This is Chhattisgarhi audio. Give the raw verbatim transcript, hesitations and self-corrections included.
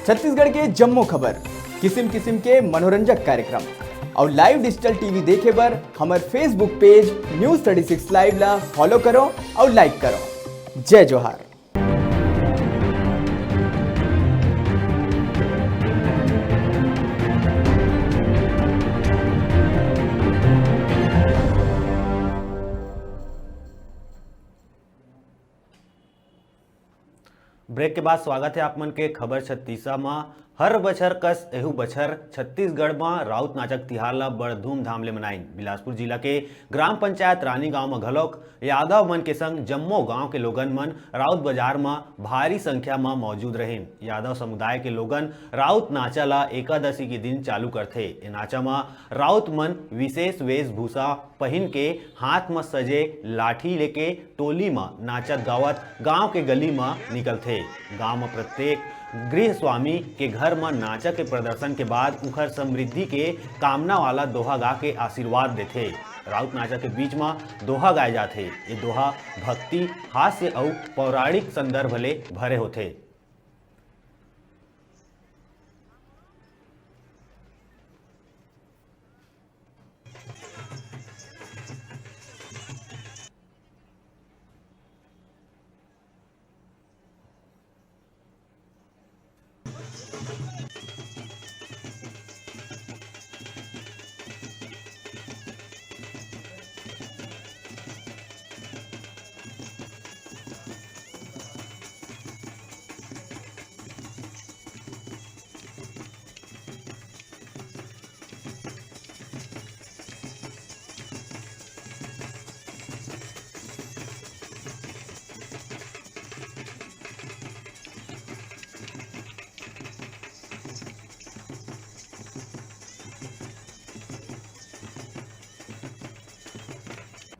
छत्तीसगढ़ के जम्मो खबर, किसिम किसिम के मनोरंजक कार्यक्रम अउ live digital T V देखे बर हमर Facebook page News thirty six Live ला follow करो अउ like करो। जय जोहार। ब्रेक के बाद स्वागत हे आप मन के खबर छत्तीसा म। हर बछर कस एहू बछर छत्तीसगढ़ म राउत नाचक तिहार ल बड़ धूमधाम ले मनाइन। बिलासपुर जिला के ग्राम पंचायत रानी गांव म घलोक यादव मन के संग जम्मो गांव के लोगन मन राउत बाजार म भारी संख्या म मौजूद रहिन। यादव समुदाय के लोगन राउत नाचा ल एकादशी के दिन चालू करथे। ए नाचा म राउत मन विशेष वेशभूषा पहिन के हाथ म सजे लाठी लेके टोली म नाचत गावत गांव के गली म निकलथे। गांव म प्रत्येक गृह स्वामी के घर म नाचा के प्रदर्शन के बाद उखर समृद्धि के कामना वाला दोहा गा के आशीर्वाद देथे। राउत नाचा के बीच म दोहा गाए जाथे। ये दोहा भक्ति, हास्य अउ पौराणिक संदर्भ ले भरे होथे।